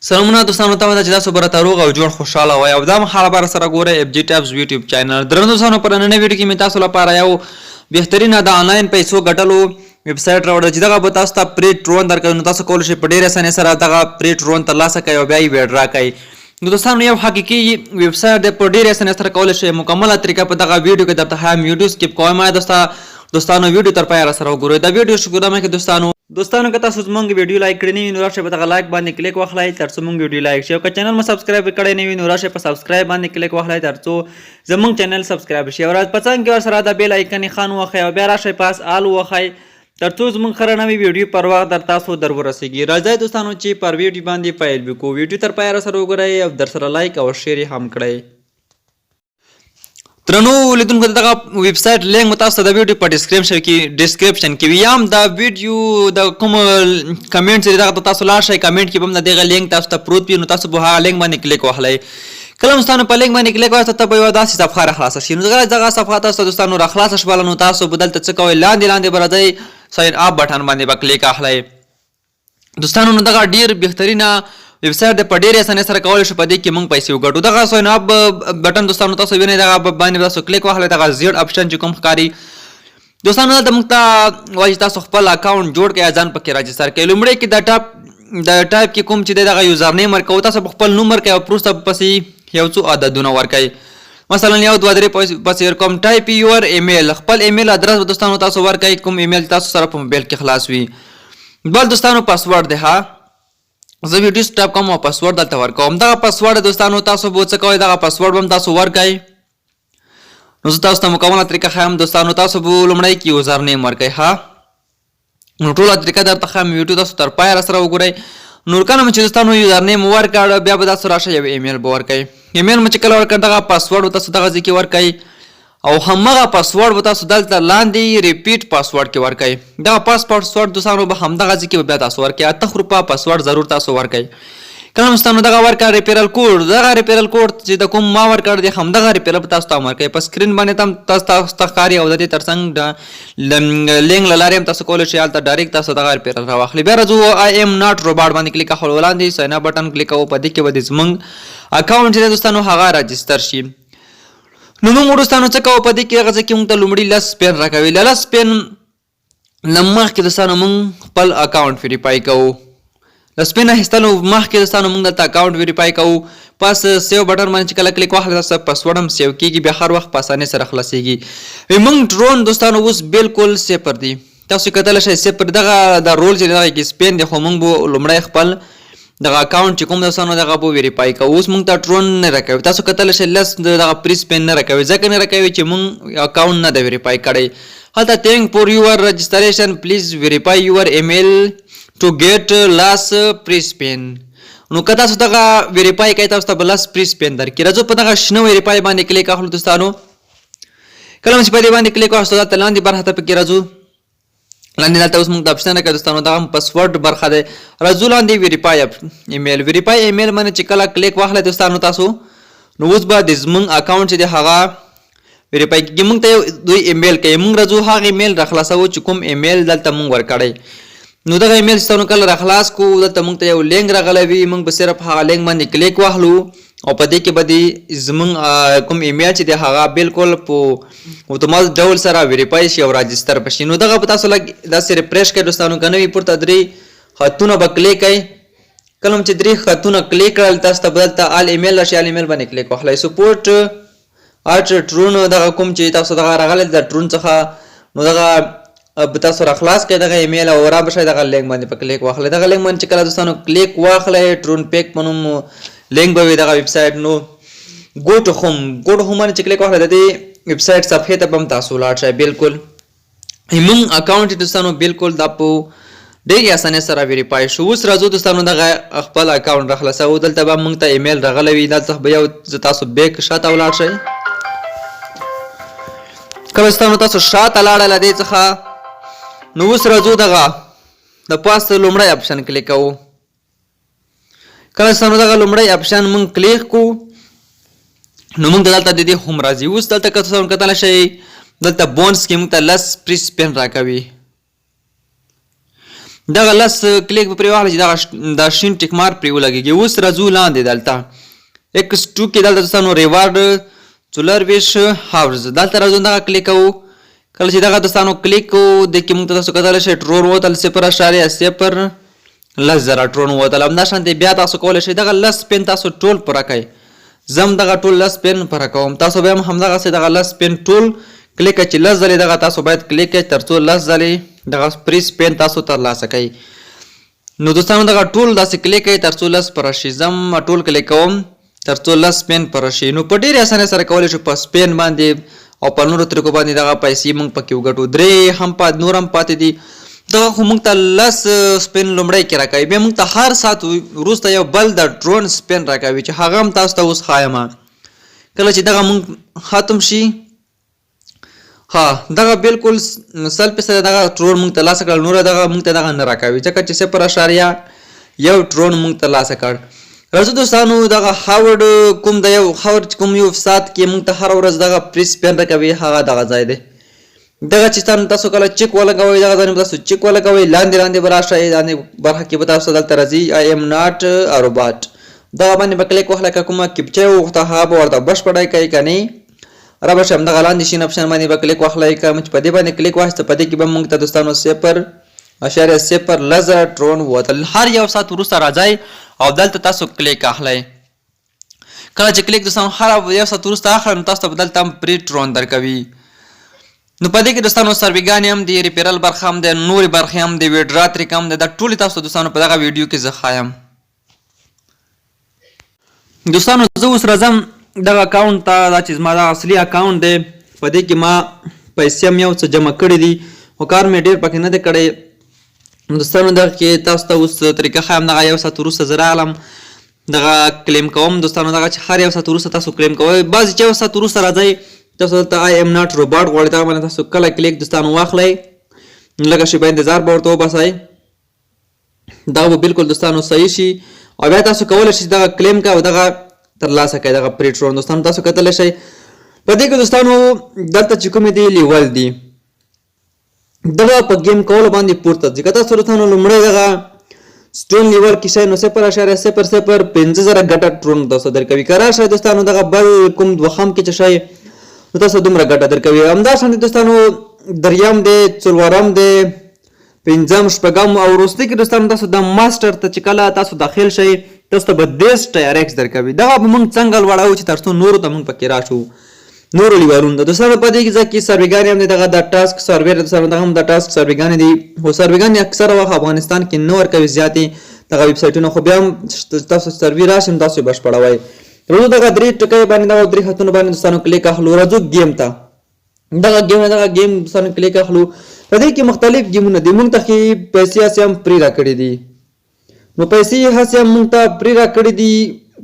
سلامونه دوستانو تمه ده چې تاسو به راته روغ او جوړ خوشحاله وای او دا مهال به سره ګورئ اف جي ټاپس یوټیوب چینل. درنو دوستانو، په نننۍ ویډیو کې مې تاسو لپاره یو بهترینه د آنلاین پیسو ګټلو ویب سایټ راوړل چې دغه به تاسو ته پری ټرون درکوي. نو تاسو کولی شئ په ډېرې اسانۍ سره دغه پری ټرون ترلاسه کړئ او بیا یې ویډرا کړئ. نو دوستانو، یو حقیقي ویب سایټ دی، په ډېرې اسانۍ سره کولی شئ. مکمله طریقه په دغه ویډیو کې درته ښایم. ویډیو سکیپ کوئ مه دوستانو، ویډیو تر پایه راسره وګورئ. دا ویډیو شروع مخکې دوستانو، که تاسو زمونږ ویډیو لایک کړی نه وي، نو راشئ په دغه لایک باندې کلیک وخلئ ترڅو مونږ ویډیو لایک شي، او که چینل مو سبسکرایب کړی نه وي، نو راشئ په سبسکرایب باندې کلیک وخلئ ترڅو زمونږ چینل سبسکرایب شي، او په څنګ کې ورسره د بیل آیکن نښان ووهئ او بیا راشئ پاس آل ووهئ ترڅو زمونږ هره نوې ویډیو پر وخت در تاسو در ورسیږي. راځئ دوستانو چې پر ویډیو باندې پیل وکړو. ویډیو تر پایه راسره وګورئ او درسره لایک او شیر یې هم کړئ. درنو لیدونکو، دغه ویب سایټ لینک مو تاسو ته د ویډیو په ډیسکریپشن کې وي، یا هم د ویډیو د کوم کمنټ چې دغه ته تاسو لاړ شئ، کمنټ کې به هم د دغه لینک تاسو ته پروت وي. نو تاسو به هغه لینک باندې کلیک وهلئ. کله هم ستاسو په لینک باندې کلیک وهئ، ته به یوه داسې صفحه راخلاصه شي. نو دغه صفحه تاسو ته دوستانو راخلاصه شوله، نو تاسو به دلته څه کوئ؟ لاندې لاندې به راځئ، ساین اپ بټن باندې به کلیک اخلئ دوستانو. نو دغه ډیر بهترینه ویب سایټ دی، په ډیرې اسانۍ سره کولی شو په دې کې موږ پیسې وګټو. دغه ساین اپ بټن دوستانو تاسو وینئ، دغه باندې تاسو کلیک وهلئ. دغه زیړ اپشن چې کوم ښکاري دوستانو، دلته موږ ته وایي چې تاسو خپل اکاونټ جوړ کړئ یا ځان پکې راجستر کړئ. لومړی کې د ټاپ د ټایپ کې کوم چې دی، دغه یوزر نیم ورکوو، تاسو په خپل نوم ورکوئ او وروسته پسې یو څو عددونه ورکوئ، مثلا 1 2 3 پسې ورکوم. ټایپ یور ایمیل، خپل ایمیل ادرس به دوستانو تاسو ورکوئ، کوم ایمیل تاسو سره په موبایل کې خلاص وي. بل دوستانو پاسورډ دی. ها، زه ویډیو سټاپ کوم او پاسورډ دلته ورکوم. دغه پاسورډ دوستانو، تاسو به څه کوئ؟ دغه پاسورډ به هم تاسو ورکئ. نو زه تاسو ته مکمله طریقه ښایم دوستانو. تاسو به لومړی کې یوزر نیم ورکئ. ها، نو ټوله طریقه درته ښایم، ویډیو تاسو تر پایه راسره وګورئ. نو کله مو چې دوستانو یوزر نیم ورکړ، بیا به تاسو راشئ یو ایمیل به ورکئ. ایمیل مو چې کله ورکړ، دغه پاسورډ به تاسو دغه ځای کې ورکئ او همغه پاسورډ به تاسو دلته لاندې ریپیټ پاسورډ کې ورکئ. دغه پاسورډ دوستانو به همدغه ځای کې به بیا تاسو ورکئ. اته روپه پاسورډ ضرور تاسو ورکئ. کله دوستانو دغه ورکړ، ریفرل کوډ، دغه ریفرل کوډ چې د کوم ما ورکړ دی، همدغه ریفرل به تاسو ته هم ورکئ. په سکرین باندې هم تاسو ته ښکاري او د دې ترڅنګ د لینک له لارې هم تاسو کولی شئ هلته ډایرکټ تاسو دغه ریفرل راواخلئ. بیا راځو آی ایم ناټ روباټ باندې کلیک اخلو، لاندې ساین اپ بټن کلیک کوو. په دې کې به د زمونږ اکاونټ چې دی دوستانو، هغه راجستر شي. نو موږ دوستانو څه کوو په دې کې؟ هغه ځای کې موږ ته لومړي 10 پین راکوي. له 10 پین له مخکې دوستانو موږ خپل اکاونټ ویریفای کوو. له سپین اخیستلو مخکې دوستانو موږ دلته اکاونټ ویریفای کوو. پس سیو بټن باندې چې کله کلیک واخلې، تاسو پاسورډ هم سیو کیږي، بیا هر وخت په اسانۍ سره خلاصیږي. موږ ټرون دوستانو اوس بالکل صفر دی، تاسو کتلی شئ صفر. دغه د رول چې دغه کې سپین دی، خو موږ به لومړی خپل دغه اکاونټ چې کوم دوستانو، دغه به ویریفای کوو. اوس موږ ته ټرون نه راکوي، تاسو کتلی شئ، 10 دغه پری سپین نه راکوي. ځکه نه راکوي چې موږ اکاونټ نه دی ویریفای کړی. هلته "Thank for your registration، please verify your email to get 10 free spin". نو که تاسو دغه ویریفای کوئ، تاسو ته به 10 پری سپین درکړي. راځو په دغه شنه ویریفای باندې کلیک اخلو دوستانو. کله چې په دې باندې کلیک واخلو، دلته لاندې برخه ته پکې راځو. لاندې دلته اوس موږ ته اپشن راکړي دوستانو، دغه پاسورډ برخه ده. راځو لاندې ویریفای ایمیل. ویریفای ایمیل باندې چې کله کلیک واخلئ دوستانو تاسو، نو اوس به د زمونږ اکاونټ چې دی هغه ویریفای کېږي. موږ ته یو دوی ایمیل کوي. موږ راځو هغه ایمیل راخلاصوو چې کوم ایمیل دلته موږ ورکړی. نو دغه ایمیل ستاسو کله راخلاص کو، دلته موږ ته یو لینک راغلی وي. موږ به صرف هغه لینک باندې کلیک واخلو او په دې کې به دی زمونږ کوم ایمیل چې دی هغه بالکل په اتومات ډول سره ویریفای شي او راجستر به شي. نو دغه به تاسو لږ داسې ریفرش کړئ دوستانو، که نه وي پورته درې خطونه به کلیک کړئ. کله چې درې خطونه کلیک کړل، تاسو ته به دلته آل ایمیل راشي. آل ایمیل باندې کلیک واخلئ. سپورټ اټ ټرون، دغه کوم چې تاسو دغه راغلی د ټرون څخه، نو دغه به تاسو را خلاص کړئ دغه ایمیل او را به شئ دغه لینک باندې په کلیک واخلئ. دغه لینک باندې چې کله دوستانو کلیک واخلئ، ټرون پیک په نوم لینک به وي دغه ویب سایټ. نو ګو ټو هوم، ګو ټو هوم باندې چې کلیک واخلئ، د دې ویب سایټ صفحې ته به هم تاسو لاړ شئ. بالکل مونږ اکاونټ دوستانو بالکل دا په ډېرې اسانۍ سره ویریفای شو. اوس راځو دوستانو دغه خپل اکاونټ راخلاصوو. دلته به مونږ ته ایمیل راغلی وي. دلته به یو زه تاسو بیک شاته ولاړ شئ. کله دوستانو تاسو شاته لاړه له دې څخه، نو اوس راځو دغه د پاس لومړی اپشن کلیک کوو. کله چې دغه لومړی اپشن مونږ کلیک کو، نو مونږ دلته د دې هم راځي. اوس دلته که تاسو کتلی شئ، دلته بونس کې مونږ ته 10 پری سپین راکوي. دغه لس کلیک به پرې واخلئ چې دغه دا شین ټیک مارک پرې ولګېږي. اوس راځو لاندې دلته ایکس ټو کې دلته دوستانو ریوارډ 24 هاورز دلته راځو، دغه کلیک کوو. کله چې دغه دوستانو کلیک کوو، دې کې موږ ته تاسو کتلی شئ ټرون ووتل، 0.0 لس زره ټرون ووتل. همدا شان دی بیا تاسو کولی شئ دغه لس پین تاسو ټول پوره کړئ. زه هم دغه ټول لس پین پوره کوم، تاسو به هم همدغسې دغه لس پین ټول کلیک کړئ چې لس ځلې دغه تاسو باید کلیک کړئ ترڅو لس ځلې دغه پری سپین تاسو ترلاسه کړئ. نو دوستانو دغه ټول داسې کلیک کړئ ترڅو لس پوره شي. زه هم ټول کلیک کوم ترڅو لس سپین پوره شي. نو په ډېرې اسانۍ سره کولی شو په سپین باندې او په نورو طریقو باندې دغه پیسې موږ پکې وګټو. درې هم پات نور هم پاتې دي. دغه خو موږ ته لس سپین لومړی کې راکوي، بیا موږ ته هر ساعت وروسته یو بل د ډرون سپین راکوي چې هغه هم تاسو ته اوس ښایم. کله چې دغه موږ ختم شي، ها دغه بالکل 100% دغه ټرون موږ ترلاسه کړ. نور دغه موږ ته دغه نه راکوي، ځکه چې 0.1 ټرون موږ ترلاسه کړ. راځو دوستانو دغه هاورډ کوم د یو هاورډ کوم یو ساعت کې موږ ته هره ورځ دغه پری سپین راکوي، هغه دغه ځای دی. دغه چې تاسو کله چک ولګوئ، دغه ځای تاسو چک ولګوئ، لاندې لاندې به راشئ، لاندې برخه کې به تاسو دلته راځي آی ایم ناټ روباټ، دغه باندې به کلیک وهلی. که کومه کیپچه یې وغوښته هغه به ورته بشپړه کوي، که نه را به شي همدغه لاندې شین اپشن باندې به کلیک واخلئ. کوم چې په دې باندې کلیک واخیسته، په دې کې به موږ ته دوستانو 0.0 لس زره ټرون ووتل. هر یو ساعت وروسته راځئ او دلته تاسو کلیک اخلئ. کله چې کلیک دوستانو هر یو ساعت وروسته اخلئ، نو تاسو ته به دلته هم پرې ټرون درکوي. نو په دې کې دوستانو سرویګانې هم دي، ریفرل برخه هم ده، نورې برخې هم دي، ویډرا طریقه هم ده. دا ټولې تاسو دوستانو په دغه ویډیو کې زه ښایم. دوستانو زه اوس راځم دغه اکاونټ ته، دا چې زما دا اصلي اکاونټ دی. په دې کې ما پیسې هم یو څه جمع کړې دي، خو کار مې ډېر پکې نه دی کړی. دوستانو دغه کې تاسو ته اوس طریقه ښایم. دغه یو ساعت وروسته زه راغلم، دغه کلیم کوم دوستانو. دغه چې هر یو ساعت وروسته تاسو کلیم کوئ، بعضې چې یو ساعت وروسته راځئ، تاسو دلته آی ایم ناټ روباټ غواړئ، دغه باندې تاسو کله کلیک دوستانو واخلئ، لږه شېبه انتظار به ورته وباسئ، دغه به بالکل دوستانو صحیح شي او بیا تاسو کولی شئ دغه کلیم کړئ او دغه ترلاسه کړئ دغه پریټرون. دوستانو تاسو کتلی شئ په دې کې دوستانو دلته چې کومې دي لیول دي، دغه په گیم کولو باندې پورته ځي. که تاسو دوستانو لومړی دغه سټون لیول کې شئ، نو 0.005 زره ګټه ټرون تاسو درکوي. که راشئ دوستانو دغه بل کوم دوهم کې چې شئ، نو تاسو دومره ګټه درکوي. همدا شان دوستانو دریم دی، څلورم دی، پنځم، شپږم او وروستي کې دوستانو تاسو د ماستر ته چې کله تاسو داخل شئ، تاسو ته به 30 ټي ار ایکس درکوي. دغه به موږ څنګه لوړوو چې تر څو نورو ته موږ پکې راشو، نورو لیوالونو ته؟ دوستانو په دې ځای کې سرویګانې هم دي. دغه د ټاسک سروې دوستانو دغه هم د ټاسک سرویګانې دي، خو سرویګانې اکثره وخت افغانستان کې نه ورکوي زیاتې دغه ویب سایټونه، خو بیا هم تاسو سروي راشي نو تاسو یې بشپړوئ. راځو دغه درې ټکی باندې، دغه درې خطونو باندې دوستانو کلیک اخلو. راځو گیم ته، دغه گیم دوستانو کلیک اخلو. په دې کې مختلف گیمونه دي. مونږ ته ښې پیسې هسې هم پرې راکړي دي، نو پیسې هسې هم مونږ ته پرې راکړي دي.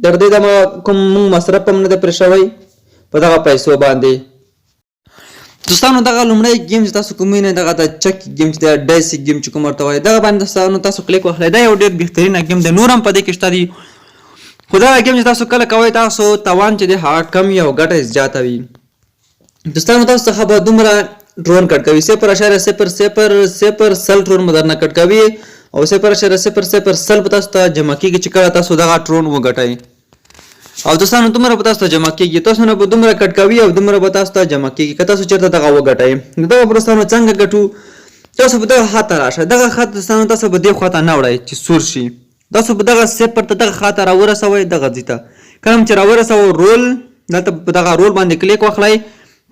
تر دې دمه کوم مونږ مصرف هم نه دی پرې شوی په دغه پیسو باندې. دوستانو دغه لومړی گیم چې تاسو کوم وینئ، دغه د چک گیم چې دی، ډایسي گیم چې کوم ورته وایي، دغه باندې دوستانو تاسو کلیک وهلی. دا یو ډېر بهترینه گیم دی، نور هم په دې کې شته دي، خو دغه گیم چې تاسو کله کوئ، تاسو توان چې دی هغه کم وي او ګټه یې زیاته وي. دوستانو تاسو څخه به دومره ډرون کټ کوي، 0.000 100 ټرون به درنه کټ کوي او 0.001 به تاسو ته جمع کېږي چې کله تاسو دغه ټرون وګټئ. او دوستانو دومره به تاسو ته جمع کېږي، تاسو نه به دومره کټ کوي او دومره به تاسو ته جمع کېږي که تاسو چېرته دغه وګټئ. نو دغه دوستانو څنګه ګټو؟ تاسو به دغه خط ته راشه. دغه خط دوستانو تاسو به دې خواته نه وړئ چې سور شي، تاسو به دغه صفر ته دغه خاته راورسوئ. دغه ځای ته کله چې راورسوو، رول دلته په دغه رول باندې کلیک واخلئ.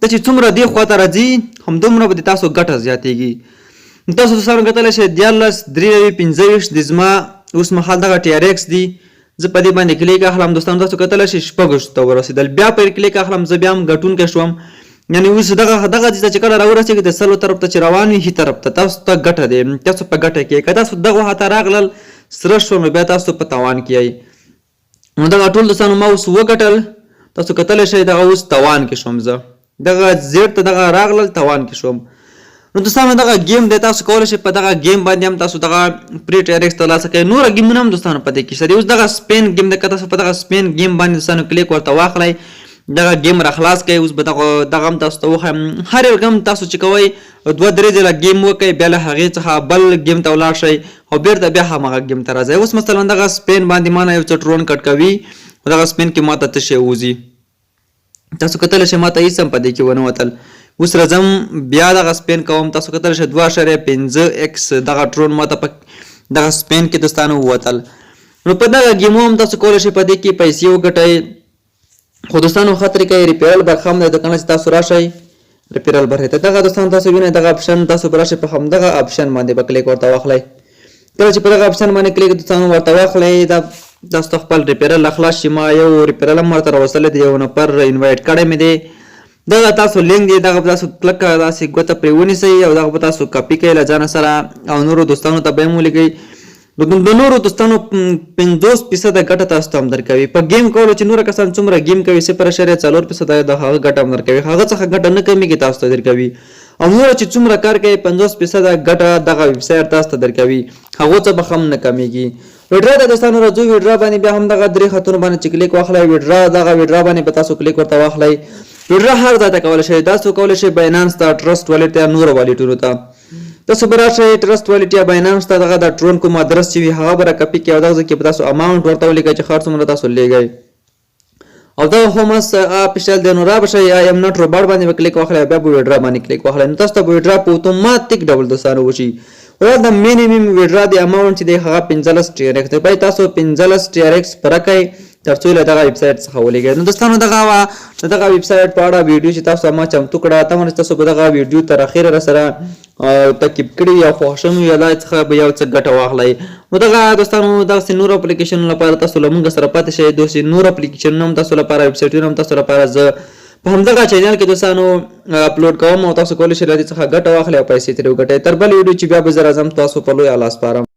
ته چې څومره دې خواته راځي، همدومره به د تاسو ګټه زیاتېږي. تاسو دوستانو کتلی شئ 13 93 25 د زما اوس مهال دغه ټي ار ایکس دي. زه په دې باندې کلیک اخلم. دوستانو تاسو کتلی شئ 26 ته ورسېدل. بیا پرې کلیک اخلم، زه بیا هم ګټونکی شوم. یعنی اوس دغه ځای ته چې کله راورسېږي، د سلو طرف ته چې روان وي، ښي طرف ته تاسو ته ګټه دی، تاسو په ګټه کې. که تاسو دغه خواته راغلل سره شو، نو بیا تاسو په تاوان کې یئ. نو دغه ټول دوستانو ما اوس وګټل. تاسو کتلی شئ دغه اوس تاوان کې شوم زه، دغه زیړ ته دغه راغلل، تاوان کې شوم. نو دوستانو دغه گیم دی، تاسو کولی شئ په دغه گیم باندې هم تاسو دغه پری ټي ار ایکس ترلاسه کړئ. نور گیمونه هم دوستانو په دې کې شته دي. اوس دغه سپین گیم دی، که تاسو په دغه سپین گیم باندې دوستانو کلیک ورته واخلئ، دغه ګیم را خلاص کړئ. اوس به دغه دغه هم تاسو ته وښایم. هر یو ګیم تاسو چې کوئ، دوه درې ځله ګیم وکړئ، بیا له هغې څخه بل ګیم ته ولاړ شئ او بیرته بیا هماغه ګیم ته راځئ. اوس مثلا دغه سپین باندې مانه یو څه ټرون کټ کوي، دغه سپین کې ماته څه شی وځي؟ تاسو کتلی شئ، ماته هیڅ هم په دې کې ونه وتل. اوس راځم بیا دغه سپین کوم. تاسو کتلی شئ، 2.5 ایکس دغه ټرون ماته په دغه سپین کې دوستانو ووتل. نو په دغه ګیمو هم تاسو کولی شئ په دې کې پیسې وګټئ. خو دوستانو، ښه طریقه یې ریفرل برخه هم ده. کله چې تاسو راشئ ریفرل برخې ته، دغه دوستان تاسو وینئ دغه اپشن، تاسو به راشئ په همدغه اپشن باندې به کلیک ورته واخلئ. کله چې په دغه اپشن باندې کلیک دوستانو ورته واخلئ، دا تاسو ته خپل ریفرل خلاص شي. ما یو ریفرل هم ورته راوستلی دی، یو نفر انوایټ کړی مې دی. دغه تاسو لینک دی، دغه به تاسو کلکه داسې ګوته پرې ونیسئ او دغه به تاسو کاپي کړئ له ځانه سره او نورو دوستانو ته به یې هم ولیږئ. د نورو دوستانو 50% ګټه تاسو ته هم درکوي. په ګیم کولو چې نور کسان څومره ګیم کوي، 0.4% د هغه ګټه هم درکوي. هغه څخه ګټه نه کمیږي، تاسو ته درکوي. او نور چې څومره کار کوي، 50% ګټه دغه ویب سایټ تاسو ته درکوي، هغو څه به هم نه کمیږي. ویډرا ته دوستانو راځو. ویډرا باندې بیا هم دغه درې خطونو باندې چې کلیک واخلئ، ویډرا، دغه ویډرا باندې به تاسو کلیک ورته واخلئ. ویډرا هر ځای ته کولی شئ. تاسو کولی شئ باینانس ته، ټرست والیټ ته، نورو والیټونو ته. تاسو به راشئ ټرست والیټ یا باینانس ته، دغه د ټرون کوم ادرس چې وي هغه به راکپي کړئ او دغه ځای کې به تاسو اماونټ ورته ولیکئ چې هر څومره تاسو لیږئ. او دغه هومس اپیشل دی. نو را به شئ، آی ام ناټ روباټ باندې به کلیک واخلئ او بیا به ویډرا باندې کلیک واخلئ. نو تاسو ته به ویډرا په اتوماتیک ډول دوستانو وشي. خو دا د مینیمم ویډرا د اماونټ چې دی هغه 15 ټي ار ایکس دی. باید تاسو 15 ټي ار ایکس پوره کړئ ترڅو له دغه ویب سایټ څخه ولیږئ. نو دوستانو، دغه وه د دغه ویب سایټ په اړه ویډیو چې تاسو ما چمتو کړه. تمه چې تاسو به دغه ویډیو تر اخره را سره تعقیب کړي او خوښ شوي یا لا څخه به یو څه ګټه واخلئ. نو دغه دوستانو، دغسې نور اپلیکیشنونو لپاره تاسو له موږ سره پاتې شئ. داسې نور اپلیکیشنونه هم تاسو لپاره، ویب سایټونه هم تاسو لپاره زه په همدغه چینل کې دوستانو اپلوډ کوم او تاسو کولی شئ له دې څخه ګټه واخلئ او پیسې ترې وګټئ. تر بلې ویډیو چې بیا به زه راځم، تاسو په لوی الله سپارم.